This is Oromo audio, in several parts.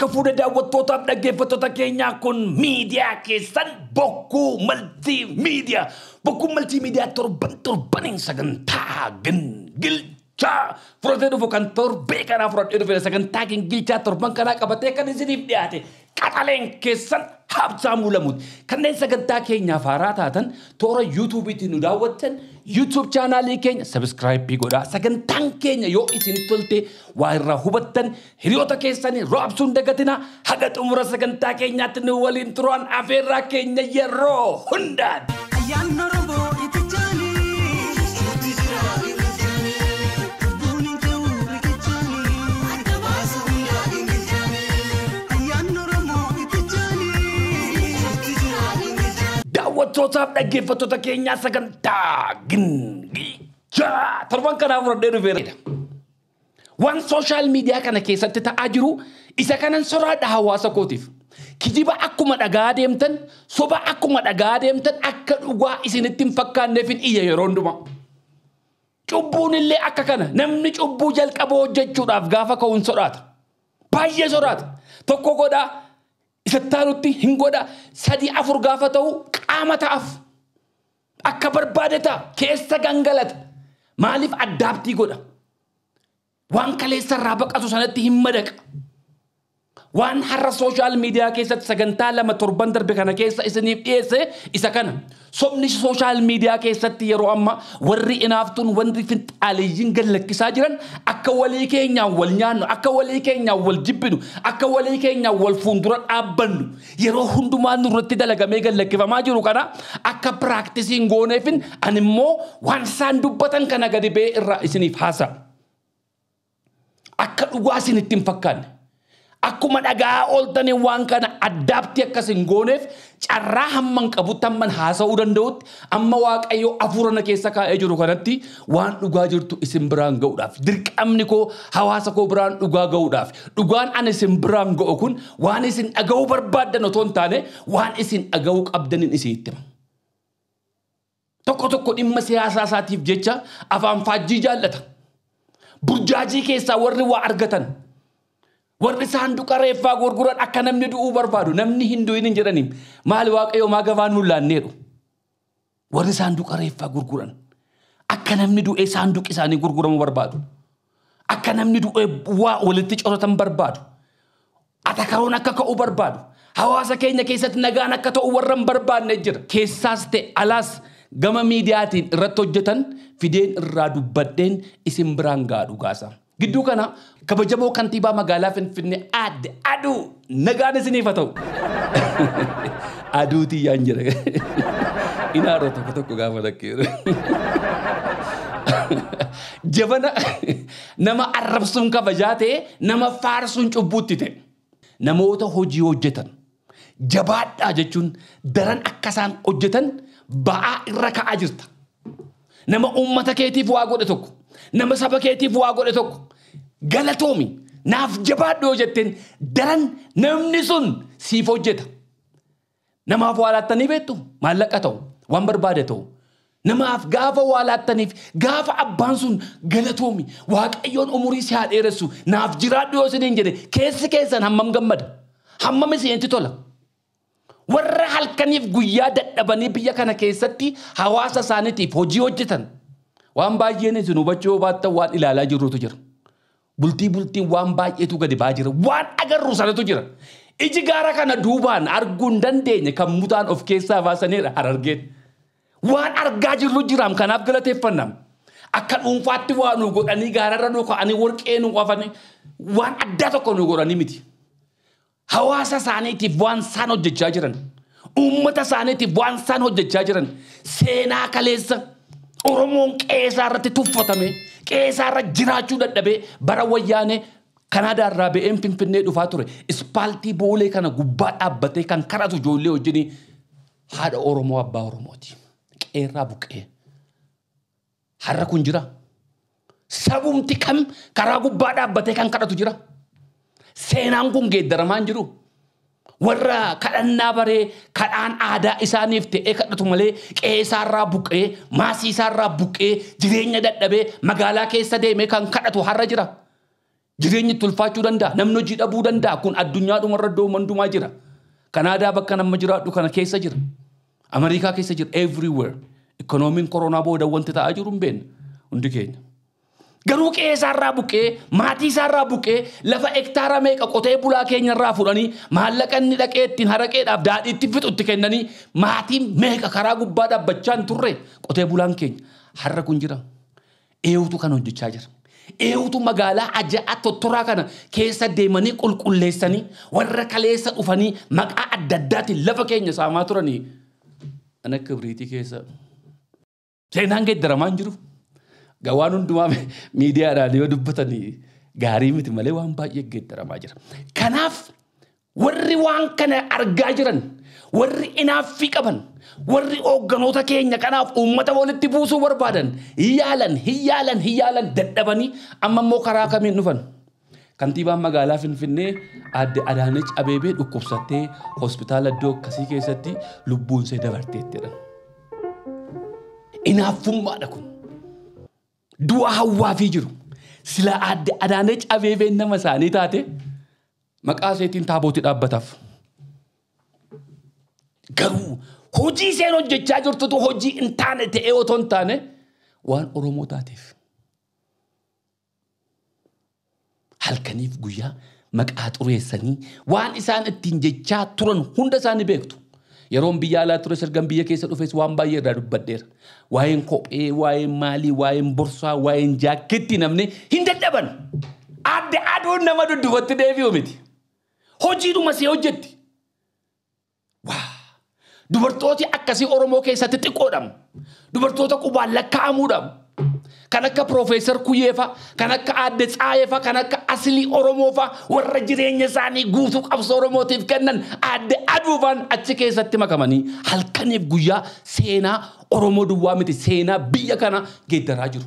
Harka fuudhee daawwattootaaf dhaggeeffattoota keenyaa, kun miidiyaa keessan Bokkuu Maltii Miidiyaa. Bokkuu Maltii Miidiyaa torban torbaniin sagantaa gingilchaa fudhatee dhufu kan torbee kanaa fudhatee dhufe, sagantaa gingilchaa torban kanaa qabatee kan isiniif dhiyaate qaxaleen keessan Habtaamuu Lamuuti. Kanneen sagantaa keenyaaf haaraa taatan, toora YouTubeiitiin nu daawwattan, YouTube channelii keenya subscribe godhaa. Sagantaan keenya yoo isin tolte, waa irraa hubattan, hiriyoota keessanii raabsuun dagatinaa. Haga xumura sagantaa keenyaatti nu waliin turan afeerraa keenya yeroo hundaati. Ayyaanni Oromoo itti jaanii. Lubbuun hin ta'u riqichaanii. Ayyaanni Oromoo itti jaanii. Daawwattootaaf dhaggeeffattoota keenyaa, sagantaa gingilchaa torban kanaa fudhadhee dhufeera. Waan social media kana keessatti ta'aa jiru isa kanan soraadha hawaasa kootiif. Kijiba akkuma dhagaa deemtan, soba akkuma dhagaa deemtan, akka dhugaa isinitti hin fakkaanneef hin iyya yeroo hundumaa. Cubbuun illee akka kana, namni cubbuu jalqaba hojjechuudhaaf gaafa ka'u hin sodaata. Baay'ee sodaata. Tokko godhaa, isa taanutti hin godha, sadi afur gaafa ta'u qaama ta'aaf. Akka barbaade ta'a, keessa gangalata. Maaliif? Adapt godha? Waan kaleessa irraa baqatu sanatti hin madaqa. Waan har'a social media keessatti sagantaa 2 torban darbe kana keessa isiniif dhiyeesse isa kana. Sobni social media keessatti yeroo amma warri inaaftuun, warri finxaaleyyiin gad lakkisaa jiran, akka walii keenyaan wal nyaannu, akka walii keenyaan wal jibbinu, akka walii keenyaan wal fuuldura dhaabbannu yeroo hundumaa nurratti dalagamee gad lakkifamaa jiru kana akka practice hin gooneefin ani immoo waan isaan dubbatan kana gadi ba'ee irraa isiniif haasa'a. Akka dhugaa isinitti hin fakkaanne. Akkuma dhagaa ooltanii waan kana adapt akkas hin gooneef, carraa hamman qabutti, hamman haasa'uu danda'utti, amma Waaqayyo hafuura na keessa kaa'ee jiru kanatti waan dhugaa jirtu isin biraan ga'uudhaaf dirqamni koo hawaasa koo biraan dhugaa ga'uudhaaf. Dhugaan ani isin biraan ga'u kun waan isin dhaga'uu barbaaddan otoo hin taane, waan isin dhaga'uu qabdanin isinitti hima. Tokko tokko dhimma siyaasaa isaatiif jecha afaan faajjii jaallata. Burjaajii keessaa warri waa argatan, warri saanduqa reeffaa gurguran akka namni du'uu barbaadu, namni hin du'in hin jedhaniin, maali Waaqayyo maa gabaan nu laanneedhu. Warri saanduqa reeffaa gurguran akka namni du'ee saanduqi isaanii gurguramu barbaadu. Akka namni du'ee waa walitti coratan barbaadu. Atakaroon akka ka'u barbaadu. Hawaasa keenya keessatti nagaan akka ta'u warra hin barbaanne jira. Keessaas ta'e alaas gama miidiyaatiin irratti hojjetan fideen irraa dubbadheen isin biraan ga'a dhugaasa. Gidduu kana kabajamoo kantiibaa magaalaa Finfinnee Aadde Aduu, nagaan isiniif haa ta'u. Aduu tiyyaan jira. Inaaroo tokko tokko gaafa lakkeeru. Jabana nama arrabsuun kabajaa ta'e, nama faarsuun cubbuutti ta'e. Namoota hojii hojjetan jabaadhaa jechuun daran akka isaan hojjetan ba'aa irra ka'aa jirta. Nama uummata keetiif waa godhe tokko, nama saba keetiif waa godhe tokko, galatoomi, naaf jabaadhu yoo jetteen, daran namni sun siif hojjeta. Namaaf waa laattanii beektu? Maallaqa ta'u, waan barbaade ta'u. Namaaf gaafa waa laattaniif, gaafa abbaan sun galatoomi, Waaqayyoon umurii si haa dheeressu, naaf jiraadhu yoo isiniin jedhe, keessi keessan hammam gammada? Hammam isinitti tola? Warra halkaniif guyyaa dadhabanii biyya kana keessatti hawaasa isaaniitiif hojii hojjetan. Waan baay'een isin hubachuu yoo baattan, waan ilaalaa jirrutu jira. Bultii bultiin waan baay'eetu gadi ba'aa jira. Waan agarru sanatu jira. Iji gaara kana duubaan arguu hin dandeenye kan mutaan of keessaa baasanidha Harargeen. Waan argaa jirru jiraam, kanaaf galateeffannam. Akka dhuunfaatti waa nu godhanii, gaararra nu ka'anii, warqee nu qafanii, waan addaa tokko nu godhanii miti. Hawaasa isaaniitiif waan isaan hojjechaa jiran, uummata isaaniitiif waan isaan hojjechaa jiran, seenaa kaleessa Oromoon qeesaa irratti tuffatame, qeesaa irra jiraachuu dadhabee, bara Wayyaanee Kanaadaa irraa ba'een Finfinnee dhufaa ture. Ispaaltii Boolee kana gubbaa dhaabbatee kan kadhatu ijoollee wajjin haadha Oromoo, abbaa Oromooti. Qeerraa buqqee. Har'a kun jira. Sabumti kam karaa gubbaa dhaabbatee kan kadhatu jira? Seenaan kun geeddaramaa hin jiru. Warra kadhannaa baree, kadhaan aadaa isaaniif ta'ee kadhatu malee, qe'ee buqqee, maasii isaarraa buqqee, jireenya dadhabee magaalaa keessa deemee kan kadhatu har'a jira. Jireenyi itti ulfaachuu danda'a. Namni hojii dhabuu danda'a. Kun addunyaadhuma irra iddoo hundumaa jira. Kanaadaa bakka nama jiraadhu kana keessa jira. Ameerikaa keessa jira. Everywhere. Ikkonoomiin koronaa booda wanti ta'aa jiru hin beekne hundi keenya. Garuu qe'ee isaarraa buqqee, maatii isaarraa buqqee, lafa hektaara meeqa qotee bulaa keenyarraa fudhanii, maallaqa inni dhaqee ittiin haraqeedhaaf daadhiitti fixu itti kennanii, maatiin meeqa karaa gubbaa dhaabbachaa hin turre qotee bulaan keenya. Har'a kun jira. Eenyutu kan hojjechaa jira? Eenyutu magaalaa aja'aa tottoraa kana keessa deemanii qulqulleessanii warra kaleessa dhufanii maqaa adda addaatiin lafa keenya saamaa turanii ana kibriitii keessa seenaan geeddaramaa hin jiru. Waan hundumaa miidiyaadhaan yoo dubbatanii gaarii miti malee waan baay'ee geeddaramaa jira. Kanaaf warri waan kana argaa jiran, warri inaaffii qaban, warri hoogganoota keenya kanaaf uummata walitti buusuu barbaadan hin yaalan, hin yaalan, hin yaalan, dadhabanii amma immoo karaa kamiin dhufan? Kantiibaan magaalaa Finfinnee aadde Adaanech Abeebee dhukkubsattee hospitaala iddoo akkasii keessatti lubbuun ishee dabarteetti jedhan. Inaaffummaadha kun. Du'a hawwaafii jiru. Sila aadde Adaanech Abeebeen nama isaanii taate maqaa isheetiin taabootii dhaabbataaf. Garuu hojii isheen hojjechaa jirtutu hojii hin taane ta'ee otoo hin taane waan Oromoo taateef. Halkaniif guyyaa maqaa xureessanii waan isaan ittiin jechaa turan hunda isaanii beektu. Yeroon biyya alaa ture ergan biyya keessa dhufes waan baay'ee irraa dubbadheera. Waa'een kophee, waa'een maalii, waa'een borsaa, waa'een jaakkeetti namni hin dadhaban. Aadde aduun nama dudduubatti deebi'u miti. Hojiidhuma see hojjetti. Waa! Dubartooti akkasii Oromoo keessatti xiqqoodha. Dubartoota qubaan lakkaa'amuudha. Kan akka Piroofeesar Kuyyee fa'a, kan akka Aadde Tsaayee fa'a, kan akka Asilii Oromoo fa'a warra jireenya isaanii guutuu qabsoo Oromootiif kennan Aadde Aduu fa'aan achi keessatti makamanii halkaniif guyyaa seenaa Oromoo duwwaa miti seenaa biyya kana geeddaraa jiru.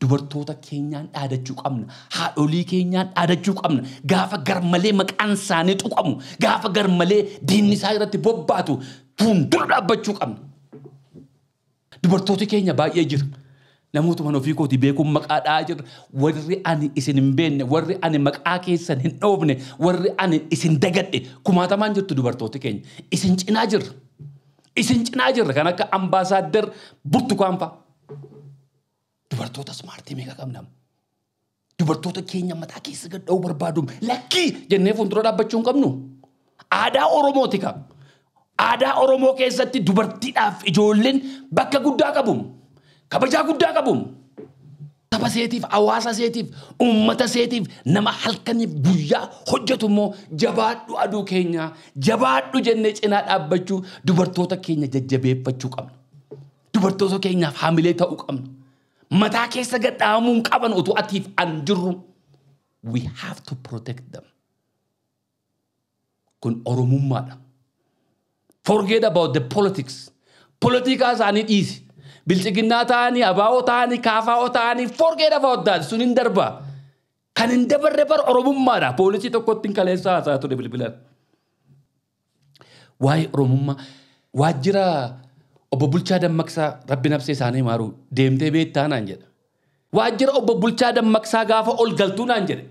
Dubartoota keenyaan dhaadachuu qabna. Haadholii keenyaan dhaadachuu qabna. Gaafa garmalee maqaan isaanii tuqamu, gaafa garmalee diinni isaa irratti bobbaatu fuuldura dhaabbachuu qabna. Dubartooti keenya baay'ee jira. Namootuma ofii kootii beekuun maqaa dha'aa jira. Warri ani isin hin beekne, warri ani maqaa keessan hin dhoofne, warri ani isin dagadhe kumaatamaan jirtu dubartooti keenya. Isin cinaa jirra. Isin cinaa jirra kan akka ambaasaaddar Burtukaan fa'a. Dubartoota smartii meeqa qabna? Dubartoota keenya mataa keessa gad dha'uu barbaadu lakkii jennee fuuldura dhaabbachuu hin qabnu. Aadaa Oromooti qaba. Aadaa Oromoo keessatti dubartiidhaaf ijoolleen bakka guddaa qabu. Kabajaa guddaa qabu. Saba seetiif, hawaasa seetiif, uummata seetiif nama halkaniif guyyaa hojjetu immoo jabaadhu aduu keenya, jabaadhu jennee cinaa dhaabbachuu dubartoota keenya jajjabeeffachuu qabna. Dubartoota keenyaaf haamilee ta'uu qabna. Mataa keessa gad dhahamuu hin qaban utuu atiif an jirru. We have to protect them. Kun Oromummaadha. Forget about the politics. Politikaa isaanii dhiisi. Bilchiginnaa ta'anii, abaa'oo ta'anii, kaafaa'oo ta'anii, forget about that. Sun hin darba. Kan hin dabarre bara Oromummaadha. Poolisii tokkotti hin kaleessa haasaa ture bilbilaan. Waa'ee Oromummaa waajjira obbo Bulchaa Dammaqsaa rabbi nafsee isaanii maaru deemtee beektaa naan jedha. Waajjira obbo Bulchaa Dammaqsaa gaafa ol galtuu naan jedhe.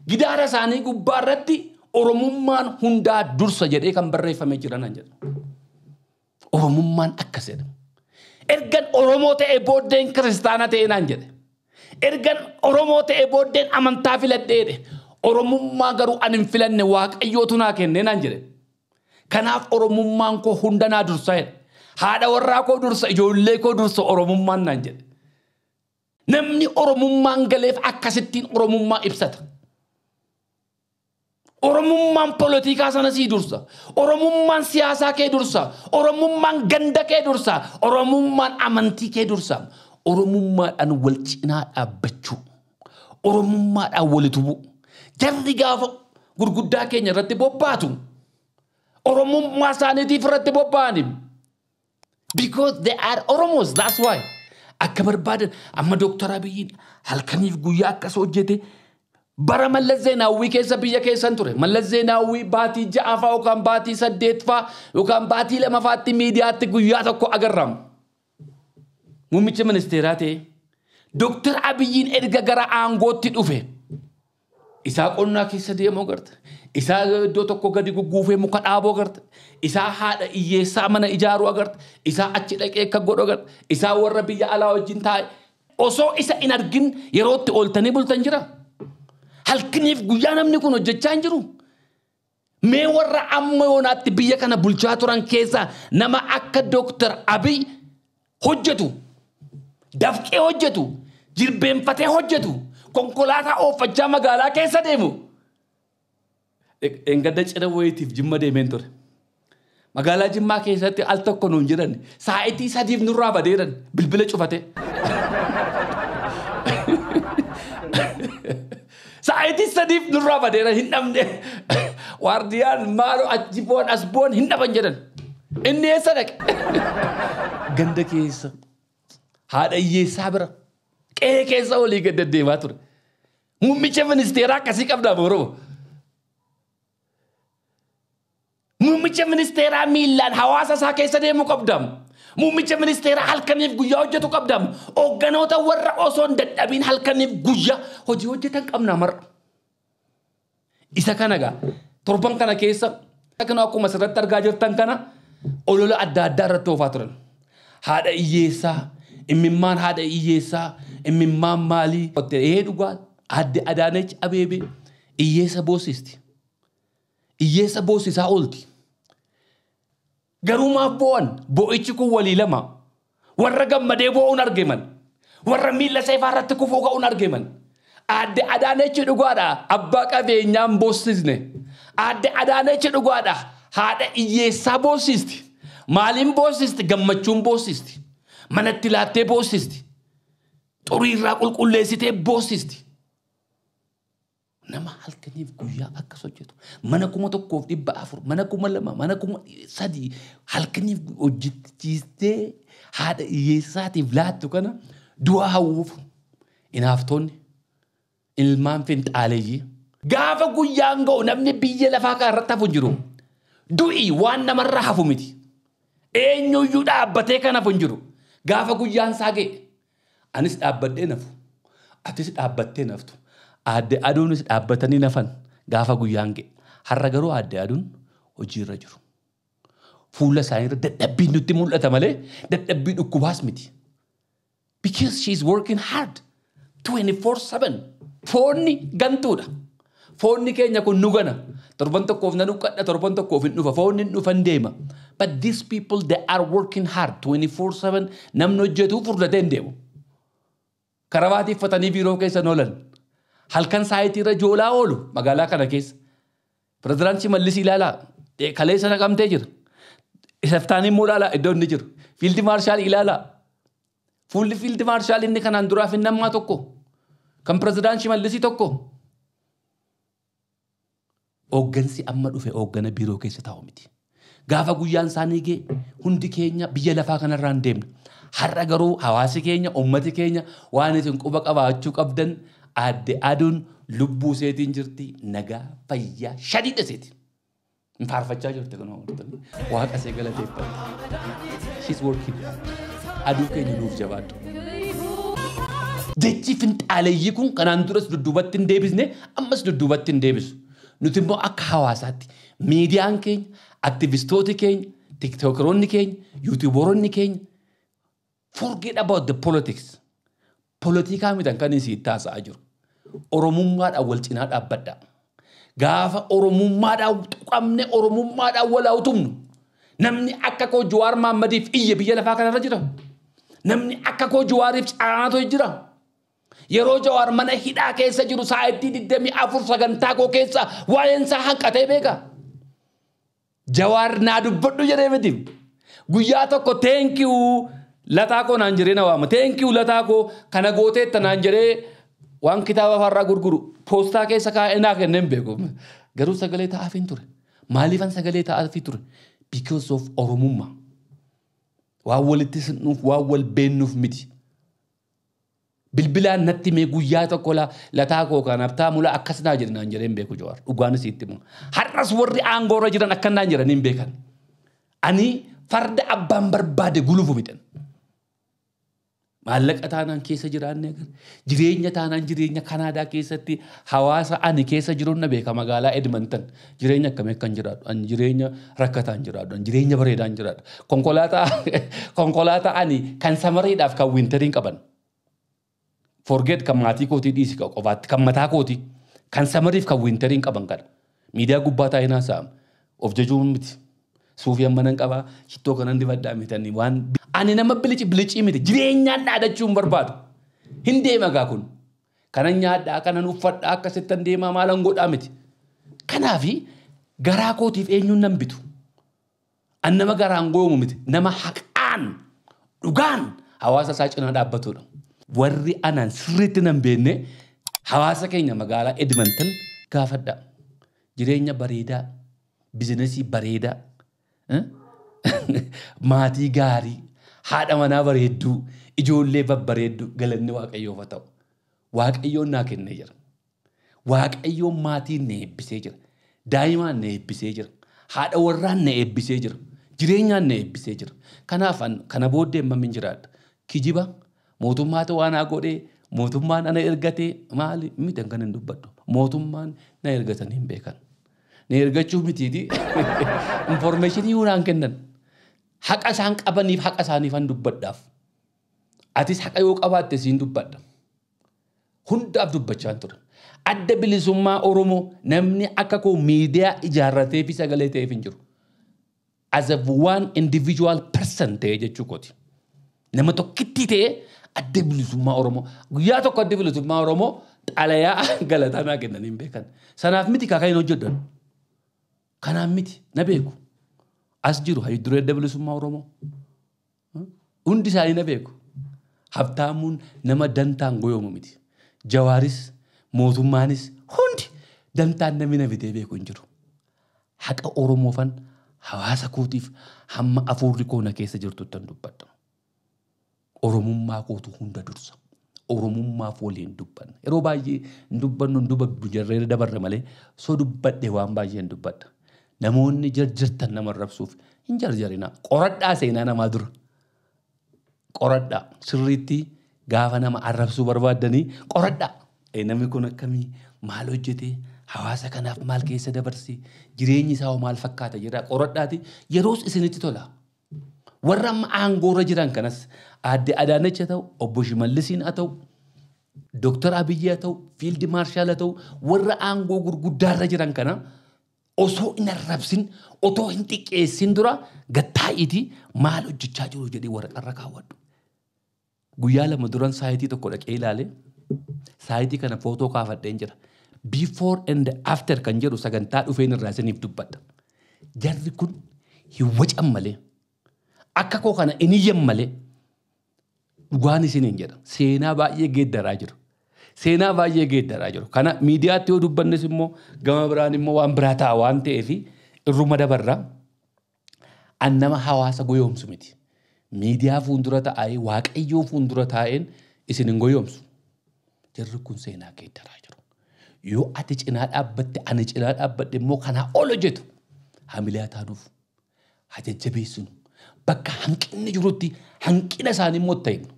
Gidaara isaanii gubbaa irratti Oromummaan hundaa dursa jedhee kan barreeffamee jira naan jedha. Oromummaan akkas jedha. Ergan Oromoo ta'ee booddeen kiristaana ta'ee naan jedhe. Ergan Oromoo ta'ee booddeen amantaa filadhee jedhe. Oromummaa garuu ani hin filanne Waaqayyootu naa kenne naan jedhe. Kanaaf Oromummaan koo hunda naa dursa jedhe. Haadha warraa koo dursa, ijoollee koo dursa Oromummaan naan jedhe. Namni Oromummaan galeef akkasittiin Oromummaa ibsata. Oromummaan polotikaa sana sii dursa. Oromummaan siyaasaa kee dursa. Oromummaan ganda kee dursa. Oromummaan amantii kee dursa. Oromummaadhaan wal cinaa dhaabbachuu. Oromummaadhaan wal utubuu. Jarri gaafa gurguddaa keenya irratti bobbaatu. Oromummaa isaaniitiif irratti bobba'ani. Because they are Oromos, that's why. Akka barbaadan amma Dooktar Abiyyiin halkaniif guyyaa akkas hojjete. Bara Mallas Zeenaawwii keessa biyya keessan ture. Mallas Zeenaawwii baatii 6 fa'aa yookaan baatii 8 fa'aa yookaan baatii 2 fa'aatti miidiyaatti guyyaa tokko agarramu. Muummicha ministeeraa ta'e Dooktar Abiyyiin erga gara aangootti dhufe Isaa qonnaa keessa deemuu agarta. Isaa iddoo tokko gadi gugguufee muka dhaabuu agarta. Isaa haadha hiyyeessaa mana ijaaruu agarta. Isaa achi dhaqee akka godhu agarta. Isaa warra biyya alaa wajjin taa'e. Osoo isa hin argin yerootti ooltanii bultan jira. Halkaniif guyyaa namni kun hojjechaa hin jiru. Mee warra amma yoonaatti biyya kana bulchaa turan keessaa nama akka Dooktar Abiy hojjetu, dafqee hojjetu, jilbeenfatee hojjetu, konkolaataa oofachaa magaalaa keessa deemu. Engadda cidha wayiitiif Jimma deemeen ture. Magaalaa Jimmaa keessatti al tokko nuun jedhan saa'itii 3 nurraa badeeran bilbila cufate. Saa'itii 3 nurraa badeeran hin dhabne. Waardiyaan maaloo achi boon as boon hin dhaban jedhan. Inni eessa dhaqe? Ganda keessa haadha hiyyeessaa bira qe'ee keessa olii gad deddeemaa ture. Muummicha ministeeraa akkasii qabdaa Oromoo. Muummicha ministeeraa miillaan hawaasa isaa keessa deemu qabdaam. Muummicha ministeeraa halkaniif guyyaa hojjetu qabdaam. Hoogganoota warra osoo hin dadhabiin halkaniif guyyaa hojii hojjetan qabna mar'a. Isa kana egaa torban kana keessa kana akkuma asirratti argaa jirtan kana olola adda addaa irratti oofaa turan. Haadha hiyyeessaa, imimmaan haadha hiyyeessaa, imimmaan maalii? Ee dhugaa Aadde Adaanech Abeebee hiyyeessa boosisti. Hiyyeessa boosisaa oolti. Garuu maaf boo'an? Boo'ichi kun walii lama. Warra gammadee boo'uun argaman. Warra miilla seefaa irratti kufuu ka'uun argaman. Aadde Adaanech dhugaadha. Abbaa qabeenyaan boosisne. Aadde Adaanech dhugaadha. Haadha hiyyeessaa boosisti. Maaliin boosisti? Gammachuun boosisti. Manatti laattee boosisti. Xuriirraa qulqulleessitee boosisti. Nama halkaniif guyyaa akkas hojjetu. Mana 1400, mana 2000, mana 3000 halkaniif hojjechiistee haadha hiyyeessaatiif laattu kana du'a hawwuuf hinaaftoonni ilmaan finxaaleeyyii. Gaafa guyyaan ga'u namni biyya lafaa kana irratti hafu hin jiru. Du'i waan namarraa hafu miti. Eenyuyyuu dhaabbatee kan hafu hin jiru. Gaafa guyyaan isaa ga'e anis dhaabbadhee nafu. Atis dhaabbattee naftu. Aadde Aduunis dhaabbatanii nafan gaafa guyyaan ga'e. Har'a garuu Aadde Aduun hojiirra jiru. Fuula isaaniirra dadhabbiin nutti mul'ata malee dadhabbii dhukkubaas miti. Because she is working hard 24/7. Foonni gantuudha. Foonni keenya kun nu gana. Torban tokkoof nan uqqadha, torban tokkoof hin dhufa. Foonni hin dhufan deema. But these people, they are working hard 24/7. Namni hojjetu furdatee hin deemu. Karabaatii uffatanii biiroo keessa oolan. Halkan saayitii irra joolaa oolu magaalaa kana keessa. Pirezidaantii Shimallis ilaalaa kaleessa naqamtee jira. Isaftaan immoo ilaalaa iddoo inni jiru. Fiildi Maarshaal ilaalaa. Fuulli Fiildi Maarshaal inni kanaan duraaf hin nammaa tokko. Kan pirezidaantii Shimallisii tokko. Hooggansi amma dhufe hooggana biiroo keessa taa'u miti. Gaafa guyyaan isaanii ga'e hundi keenya biyya lafaa kanarraa hin deemne. Har'a garuu hawaasi keenya, uummati keenya waan isin quba qabaachuu qabdan Aadde Aduun lubbuu seetiin jirti nagaa fayyaa shadiidha seeti. Hin faarfachaa jirti kun hordoftoonni. Waaqa see galateeffadha. She's working. Aduu keenya nuuf jabaadhu. Jechi finxaaleeyyii kun kanaan duras dudduubatti hin deebisne ammas dudduubatti hin deebisu. Nuti immoo akka hawaasaatti miidiyaan keenya, aktivistooti keenya, tiktookeroonni keenya, yuutuubaroonni keenya forget about the politics. Politikaa mitan kan isin taasisaa jiru. Oromummaadhaan wal cinaa dhaabbadha. Gaafa Oromummaadhaan tuqamne Oromummaadhaan wal haa utumnu. Namni akka koo Jawaar Mahaammadiif iyya biyya lafaa kanarra jira. Namni akka koo Jawaariif caraanatu jira. Yeroo Jawaar mana hidhaa keessa jiru sa'aatii 24 sagantaa koo keessa waa'een isaa hanqatee beeka. Jawaar naa dubbadhu jedhee miti. Guyyaa tokko thank you lataa koo naan jedhee na waama. Thank you lataa koo kana gooteetta naan jedhee waan kitaaba farraa gurguru poostaa keessa kaa'ee naa kennee hin beeku. Garuu sagalee ta'aaf hin ture. Maaliifan sagalee ta'aaf ture? Because of Oromummaa. Waan walitti siqnuuf, waan wal beennuuf miti. Bilbilaan natti mee guyyaa tokko lataa koo kanaaf taamula akkas naa jedhe naan jedhee hin beeku Jawaar. Dhugaanis itti hima. Har'as warri aangoo irra jiran akkan naan jedhanii hin beekan. Ani farda abbaan barbaade gulufu miti. Maallaqa taanaan keessa jiraanne agarra. Jireenya taanaan jireenya Kanaadaa keessatti hawaasa ani keessa jiruun na beeka magaalaa Edmonton. Jireenya akkamii akkan jiraadhu? Ani jireenya rakkataan jiraadhu. Ani jireenya bareedaan jiraadhu. Konkolaataa ani kan summeriidhaaf kan winteriin qaban. Forget kan maatii kootii dhiisi qofaatti kan mataa kootii kan summeriif kan winteriin qaban kana. Miidiyaa gubbaa taa'ee naasa'ama. Of jajuun miti. Suufii amma nan qabaa, shittoo kanan dibadhaa miti waan. Ani nama bilici bilicii miti jireenyaan dhaadachuu hin barbaadu. Hin deema gaa kun. Kanan nyaadhaa, kanan uffadhaa, akkasittan deemaa maalan godhaa miti. Kanaafi garaa kootiif eenyuun nan bitu. An nama garaan goomu miti. Nama haqaan dhugaan hawaasa isaa cinaa dhaabbatudha. Warri anaan sirriitti nan beekne hawaasa keenya magaalaa Edmonton gaafadha. Jireenya bareedaa, bizinesii bareedaa, maatii gaarii, haadha manaa bareedduu, ijoollee babbareedduu galanni Waaqayyoof haa ta'u. Waaqayyoon naa kennee jira. Waaqayyoon maatiin na eebbisee jira. Daa'imaan na eebbisee jira. Haadha warraan na eebbisee jira. Jireenyaan na eebbisee jira. Kanaaf kana booddee amma hin jiraadha. Kijiba mootummaatu waan naa godhee mootummaan ana ergatee maali miti kan hin dubbadhu. Mootummaan na ergatanii hin beekan. Na ergachuu mitiiti. Informationii yoo naan kennan. Haqa isaan qabaniif haqa isaaniif han dubbadhaaf. Atis haqa yoo qabaatte siin dubbadha. Hundaaf dubbachaa ture. Adda bilisummaa Oromoo namni akka koo miidiyaa ijaarratee fi sagalee ta'eef hin jiru. As a one individual person ta'ee jechuu kooti. Nama tokkittii ta'ee adda bilisummaa Oromoo. Guyyaa tokko adda bilisummaa Oromoo xalayaa galataa naa kennanii hin beekan. Sanaaf miti kan hin hojjedhan. Kanaaf miti na beeku. As jiru hayyuu adda bilisummaa Oromoo. Hundi isaanii na beeku. Habtaamuun nama dantaan goyoomu miti. Jawaaris mootummaanis hundi dantaan namni na bitee beeku hin jiru. Haqa Oromoofan hawaasa kootiif hamma afuurri koo na keessa jirtuttan dubbadha. Oromummaa kootu hunda dursa. Oromummaaf waliin dubbanna. Yeroo baay'ee hin dubbannu hin dubbannu jarree dabarre malee soo dubbadhe waan baay'ee hin dubbadha. Namoonni jarjartan nama arrabsuuf hin jarjarina. Qoradhaa seenaa namaa dura. Qoradhaa sirriitti gaafa nama arrabsuu barbaaddanii qoradhaa. Namni kun akkamii maal hojjete hawaasa kanaaf maal keessa dabarse jireenyi isaa hoo maal fakkaata jedhaa qoradhaati yeroos isinitti tola. Warra amma aangoorra jiran kanas aadde Adaanech haa ta'u, obbo Shimallisiin haa ta'u, Dooktar Abiyyi haa ta'u, Fiild Maarshaal haa ta'u, warra aangoo gurguddaarra jiran kana osoo hin arrabsin, otoo hin xiqqeessin dura gattaa'iitii maal hojjechaa jiru jedhee waraqarra kaawwadhu. Guyyaa lama duran saayitii tokko dhaqee ilaale saayitii kana footoo kaafadheen jira. Before and after kan jedhu sagantaa dhufeen irraa isiniif dubbadha. Jarri kun hin wacan malee akka koo kana hin iyyan malee dhugaan isiniin jedha. Seenaa baay'ee geeddaraa jiru. Seenaa baay'ee geeddaraa jiru. Kana miidiyaatti yoo dubbannes immoo gama biraan immoo waan biraa ta'a waan ta'eef irruma dabarra. An nama hawaasa goyoomsu miti. Miidiyaa fuuldura taa'ee waaqayyoo fuuldura taa'een isin hin goyoomsu. Jarri kun seenaa geeddaraa jiru. Yoo ati cinaa dhaabbatte ani cinaa dhaabbadhe immoo kanaa ol hojjetu hamilee haa taanuuf haa jajjabeessinu. Bakka hanqinni jirutti hanqina isaanii immoo itti himnu.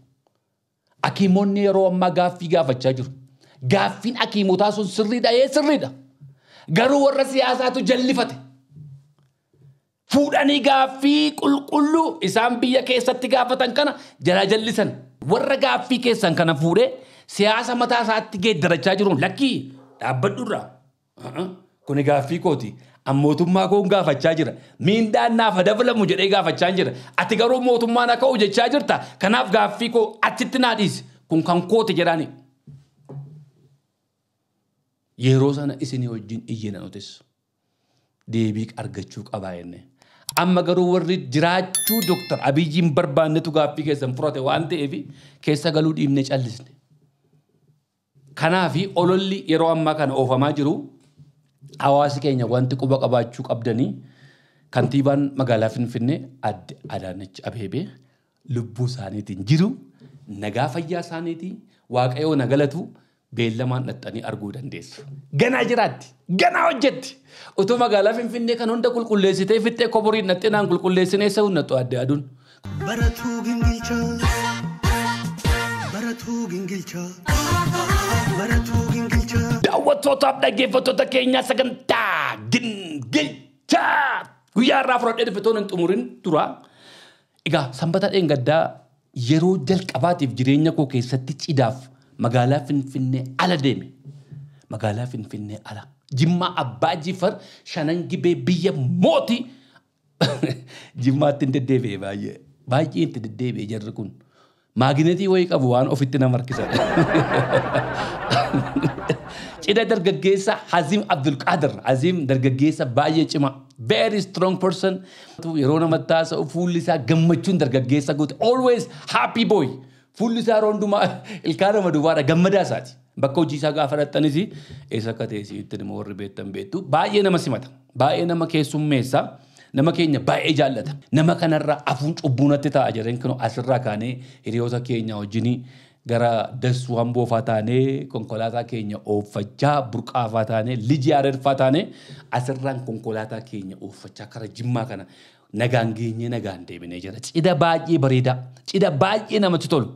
Hakiimonni yeroo ammaa gaaffii gaafachaa jiru. Gaaffiin hakiimotaa sun sirriidha ee sirriidha. Garuu warra siyaasaatu jallifate. Fuudhanii gaaffii qulqulluu isaan biyya keessatti gaafatan kana jalaa jallisan. Warra gaaffii keessan kana fuudhee siyaasa mataa isaatti geeddarachaa jiruun lakkii dhaabbadhu irraa. Kuni gaaffii kooti. An mootummaa koon gaafachaa jira. Miindaan naaf haa dabalamu jedhee gaafachaa jira. Ati garuu mootummaan akka hojjechaa jirta. Kanaaf gaaffii koo achitti naa dhiisi. Kun kan kooti jedhaani. Yeroo sana isinii wajjin iyyina nutis. Deebii argachuu qabaa jenne. Amma garuu warri jiraachuu Dooktar Abiyyiin barbaannetu gaaffii keessan furate waan ta'eef keessa galuu dhiibnee callisne. Kanaafi ololli yeroo ammaa kana oofamaa jiru hawaasi keenya wanti quba qabaachuu qabdanii kantiibaan magaalaa Finfinnee adde Adaanech Abeebee lubbuu isaaniitiin jiru nagaa fayyaa isaaniitiin waaqayyoo na galatu beellamaan dhaxxanii arguu dandeessu. Ganaa jiraatti, ganaa hojjetti. Utuu magaalaa Finfinnee kan hunda qulqulleessitee fixxee koboriin dhaxxee naan qulqulleessinee isa hundattu adde aduun. Baratuu gingilchaa. Baratuu gingilchaa. Baratuu gingilchaa. Daawwattootaaf dhaggeeffattoota keenyaa, sagantaa gingilchaa guyyaa irraa fudhadhee dhufe toon hin xumurin tura. Egaa Sanbata dheengaddaa yeroo jalqabaatiif jireenya koo keessatti cidaaf magaalaa Finfinnee ala deeme. Magaalaa Finfinnee ala. Jimmaa Abbaa Jifar, Shanan Gibee, biyya mootii Jimmaatti hin deddeebi'e baay'ee. Baay'ee itti deddeebi'e. Jarri kun maagneetii wayii qabu waan ofitti nama harkisan. Cidha dargaggeessa Hazim Abdulqaadir. Hazim dargaggeessa baay'ee cimaa. Very strong person. Yeroo namatti haasa'u fuulli isaa gammachuun dargaggeessa guute. Always happy boy. Fuulli isaa yeroo hundumaa ilkaan nama duwwaadha, gammadaa isaati. Bakka hojii isaa gaafa dhaqxanis, eessa akka ta'e sitti nama warri beektan beektu. Baay'ee nama simata. Baay'ee nama keessummeessa. Nama keenya baay'ee jaallata. Nama kanarraa afuun cubbuunatti ta'a jedheen kun asirraa kaanee hiriyoota keenya wajjinii gara Dassuu Hamboofaa taanee, konkolaataa keenya ooffachaa, Burqaafaa taanee, Liji Areerfaa taanee, asirraan konkolaataa keenya ooffachaa kara Jimmaa kana nagaan geenyee nagaan deebinee jira. Cidha baay'ee bareedaa. Cidha baay'ee namatti tolu.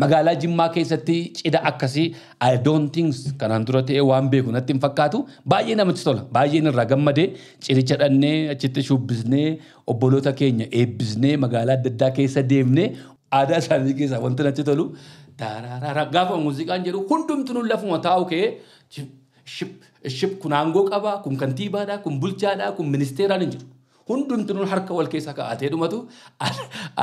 Magaalaa Jimmaa keessatti cidha akkasii I don't think kanaan dura ta'ee waan beeku natti hin fakkaatu. Baay'ee namatti tola. Baay'een irraa gammadee. Cidhicha dhannee, achitti shubbisnee, obboloota keenya eebbisnee, magaalaa adda addaa keessa deemnee, aadaa isaanii keessaa wanti natti tolu taaraaraara gaafa muuziqaan jedhu hundumtuu lafuma taa'u ka'ee ship ship. Kun aangoo qabaa, kun kantiibaadha, kun bulchaadha, kun ministeeraan hin jiru. Hundumtuu harka wal keessa kaa'atee dhumatu.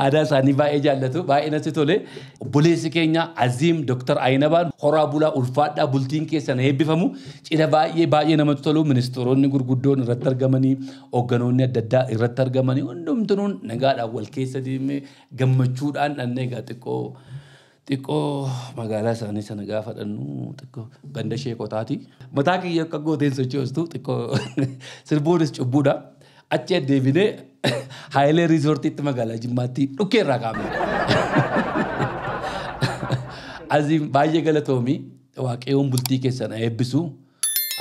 Aadaa isaanii baay'ee jaallatu, baay'ee natti tole. Obboleessi keenya Aziim Dr. Ayinabaan, horaa bulaa, ulfaadhaa, bultiin keessan eebbifamu. Cidha baay'ee baay'ee namatti tolu, ministeeronni gurguddoon irratti argamanii, hoogganoonni adda addaa irratti argamanii, hundumtuu nagaadhaan wal keessa deemee gammachuudhaan dhannee. Egaa xiqqoo xiqqoo magaalaa isaanii sana gaafa dhannu xiqqoo ganda sheekotaati. Mataa kiyya akka gooteen sochoostu xiqqoo sirbuunis cubbuudha. Achi deebinee Haayilee Riizoortiitti magaalaa Jimmaatti dhukkee irraa kaa'amne. Aziim, baay'ee galatoomii, Waaqayyoon bultii keessan eebbisu.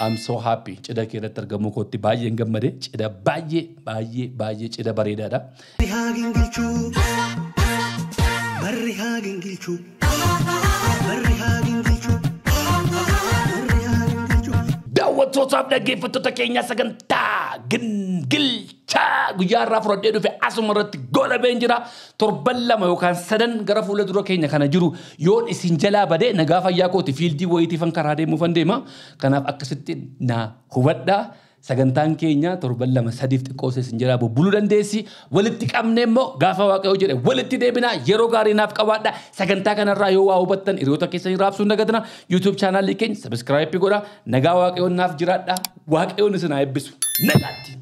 I'm so happy, cidha kee irratti argamuu kootti baay'een gammade. Cidha baay'ee baay'ee baay'ee cidha bareedaadha. Barri haa gingilchuu. Barri haa gingilchuu. Barri haa gingilchuu. Barri haa gingilchuu. Daawwattootaaf dhaggeeffattoota keenyaa, sagantaa gingilchaa guyyaa irraa fudhadhee dhufe asuma irratti goolabeen jira. Torban 2 yookaan 3 gara fuula dura keenya kana jiru yoon isin jalaa badee nagaa fayyaa kooti, fiildii wayiitiifan karaa deemuufan deema. Kanaaf akkasitti na hubadhaa. Sagantaan keenya torban 2 3f xiqqoo isin jalaa bubbuluu dandeessi. Walitti qabnee immoo gaafa Waaqayyoo jedhe walitti deebinaa. Yeroo gaarii naaf qabaadha. Sagantaa kanarraa yoo waa hubattan hiriyoota keessanii raabsuu hin dagatina. YouTube chaanaalii keenya subscribe godha. Nagaa Waaqayyoon naaf jiraadha. Waaqayyoon isin haa eebbisu. Nagaatti.